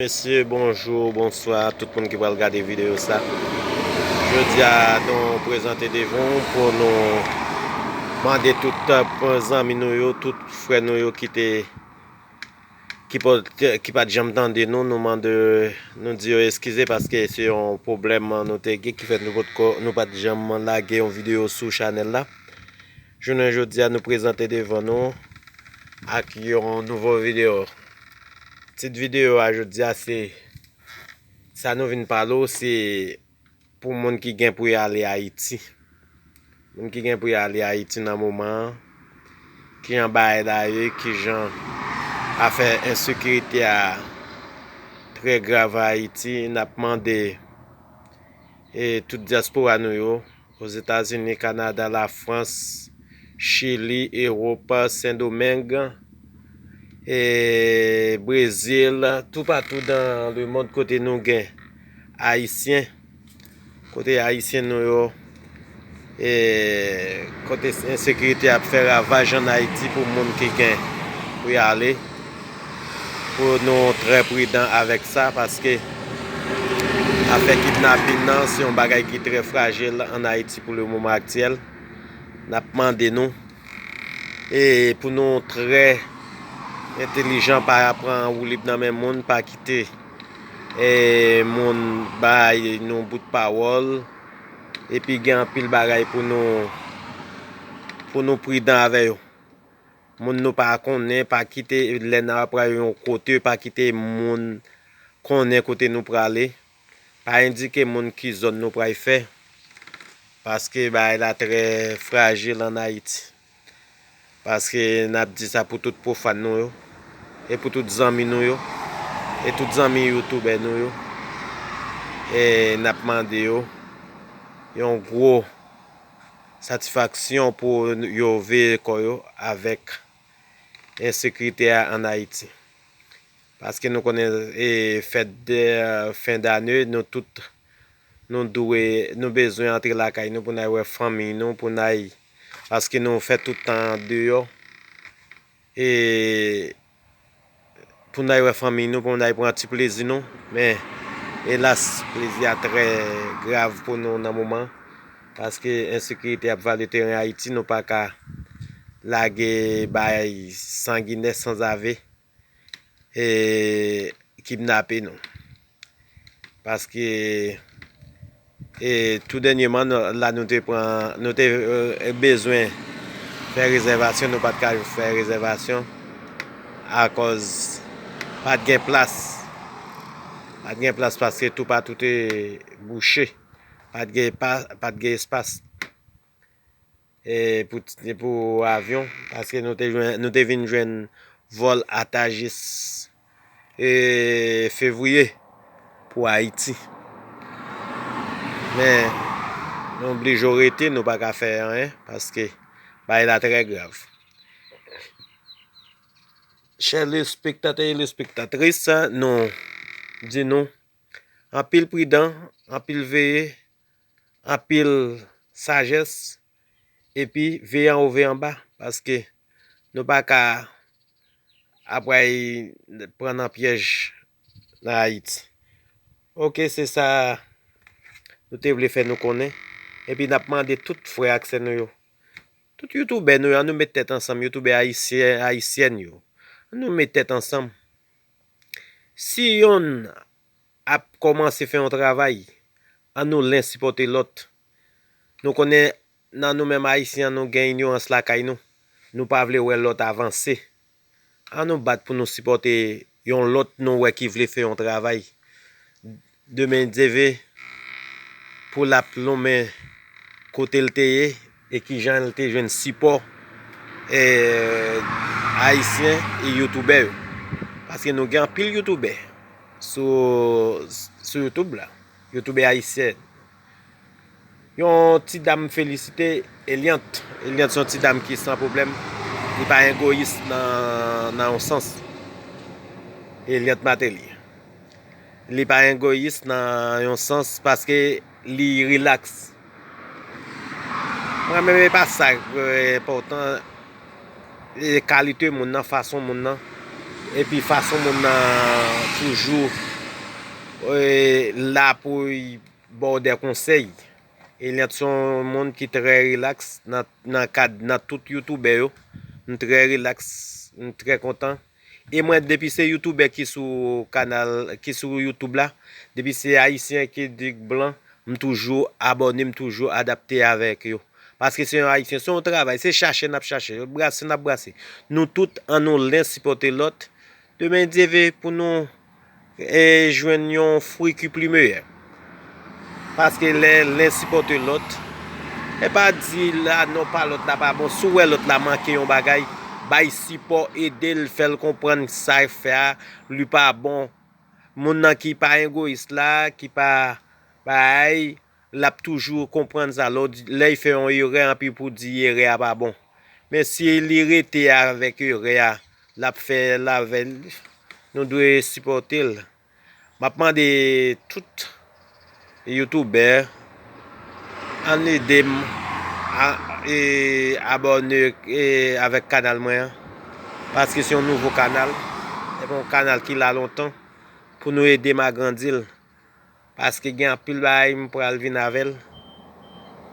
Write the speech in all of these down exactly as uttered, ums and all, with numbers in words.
Mesye, bonjou, bonswa, tout moun ki pral gade videyo sa. Jodi a, nou prezante devan w pou nou mande tout, uh, zanmi nou yo, tout frè nou yo ki te, ki pa, ki pa t janm tande nou, nou mande, nou di yo eskize paske se yon pwoblèm nou te gen ki fè nou potko, nou pa t janm lage yon videyo sou chanèl la. Jounen jodi a, nou prezante devan nou ak yon nouvo videyo. Tit videyo a jodi a se, sa nou vin pale w, se pou moun ki gen pou y ale Ayiti. Moun ki gen pou y ale Ayiti nan moman an, kijan bagay la ye, kijan afè ensekirite a trè grav Ayiti, n ap mande, e, tout dyaspora nou yo, Ozetazini, Kanada, Lafrans, Chili, Ewòp, Sendomeng, e, Brezil, toupatou dan lemond kote nou gen Ayisyen, kote Ayisyen nou yo, e, kote ensekirite ap fè ravaj ann Ayiti pou moun ki gen pou y ale, pou nou trè pridan avèk sa, paske afè kidnapin nan se yon bagay ki trè frajil ann Ayiti pou le moman aktyèl. N ap mande nou, e, pou nou trè entèlijan, pa pran woulib nan men moun, pa kite, e, moun bay nou bout pawòl, epi gen anpil bagay pou nou, pou nou pridan avè yo. Moun nou pa konnen, pa kite, lè n ap pral yon kote, pa kite moun konnen kote nou prale. Pa endike moun ki zòn nou pral fè, paske bagay la trè frajil ann Ayiti. Paske n ap di sa pou tout pwofàn nou yo, e pou tout zanmi nou yo, e tout zanmi youtubè nou yo. E n ap mande yo yon gwo satisfaksyon pou yo veye kò yo avèk ensekirite a ann Ayiti. Paske nou konnen, e, fèt de, fen dane, nou tout, nou dwe, nou bezwen antre lakay nou pou n al wè fanmi nou, pou n al, paske nou fè tout tan deyò. E, pou n al wè fanmi nou, pou n al pran ti plezi nou. Men, elas, plezi a trè grav pou nou nan moman, paske ensekirite ap vale teren Ayiti, nou pa ka lage bay sanginè, sanzave, e, kidnape nou. Paske, e, tou dènyeman, nou, la nou te pran, nou te, e, bezwen fè rezèvasyon, nou pa t ka fè rezèvasyon akòz pa t gen plas. Pa t gen plas paske toupatou te bouche. Pa t gen pa, pa t gen espas, e, pou, pou avyon, paske nou te jwenn, nou te vin jwenn vòl Atajis, e, fevriye pou Ayiti. Men, nou oblije rete, nou pa ka fè anyen, paske bagay la trè grav. Chè lespektatè e lespektatris, nou di nou anpil pridan, anpil veye, anpil sajès, epi veye anwo, veye anba, paske nou pa ka ap pran nan pyèj nan Ayiti. Oke, se sa nou te vle fè nou konnen. Epi n ap mande tout frè ak sè nou yo, tout youtubè nou yo, ann nou met tèt ansanm, youtubè ayisyen, ayisyèn yo. Ann nou met tèt ansanm. Si yonn ap kòmanse fè yon travay, ann nou len sipòte lòt. Nou konnen nan nou menm Ayisyen an, nou gen inyorans lakay nou. Nou pa vle wè lòt avanse. Ann nou bat pou nou sipòte yon lòt nou wè ki vle fè yon travay. Demen Dye ve, pou l ap lonmen kote l te ye e kijan l te jwenn sipò, e, ayisyen e youtubè yo. Paske nou gen anpil youtubè sou, sou YouTube la. Youtubè ayisyen. Yon ti dam felisite Eliante. Eliante se yon ti dam ki san pwoblèm. Li pa egoyis nan, nan yon sans. Eliante Martelly. Li pa egoyis nan yon sans paske li rilaks. Mwen menm, e pa sa ki enpòtan, e kalite moun nan, fason moun nan, epi fason moun nan toujou E, la pou y ba w de konsèy. Eliante se yon moun ki trè rilaks nan, nan kad, nan tout youtubè yo. M trè rilaks, m trè kontan. E mwen, depi se youtubè ki sou kanal, ki sou YouTube la, depi se ayisyen ki di blan, m toujou abòne, m toujou adapte avèk yo. Paske se yon ayisyen, se yon travay, se chache n ap chache, brase n ap brase. Nou tout, ann nou len sipòte lòt. Demen Dye ve pou nou e jwenn yon fwi ki pli meyè. Paske lè len sipòte lòt, e pa di la non pa lòt la pa bon. Si w wè lòt la manke yon bagay, bay sipò, ede l, fè l konprann sa l fè a, li pa bon. Moun nan ki pa egoyis la, ki pa bay, l ap toujou konprann sa. Lè w di, lè l fè yon erè, anpi pou di erè a pa bon. Men si li rete avèk erè a, l ap fè l avè l, nou dwe sipòte l. M ap mande tout youtubè, ann ede m a, e, abòne, e, avèk kanal mwen an. Paske se yon nouvo kanal. Se pa yon kanal ki la lontan. Pou nou ede m agrandi l. Paske gen anpil bagay m pral vin avè l.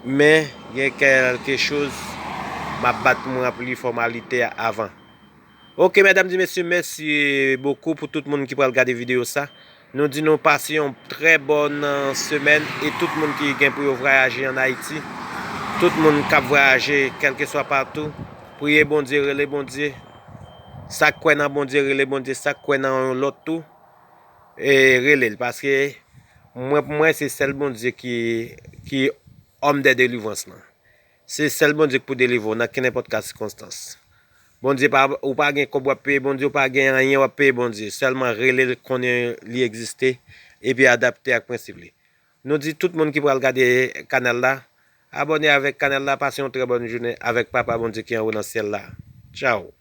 Men, gen kèlke choz, m ap bat pou m ranpli fòmalite a avan. Ok, medam e mesye, mèsi bokou pou tout moun ki pral gade videyo sa. Nou di nou pase yon trè bòn, e, semèn e tout moun ki gen pou yo vwayaje ann Ayiti. Tout moun k ap vwayaje, kèlkeswa patou, priye Bondye, rele Bondye. Sa k kwè nan Bondye, rele Bondye. Sa k kwè nan yon lòt tou, e, rele l. Paske mwen, pou mwen, se sèl Bondye ki, ki homme de délivrance lan. Se sèl Bondye ki pou delivre w nan kenenpòt ka sikonstans. Bondye pa, ou pa gen kòb w ap peye Bondye, ou pa gen anyen w ap peye Bondye. Sèlman rele l, konnen li egziste, epi adapte ak prensip li. Nou di tout moun ki pral gade kanal la, abòne avèk kanal la, pase yon trè bòn jounen avèk Papa Bondye ki anwo nan syèl la. Tchaw.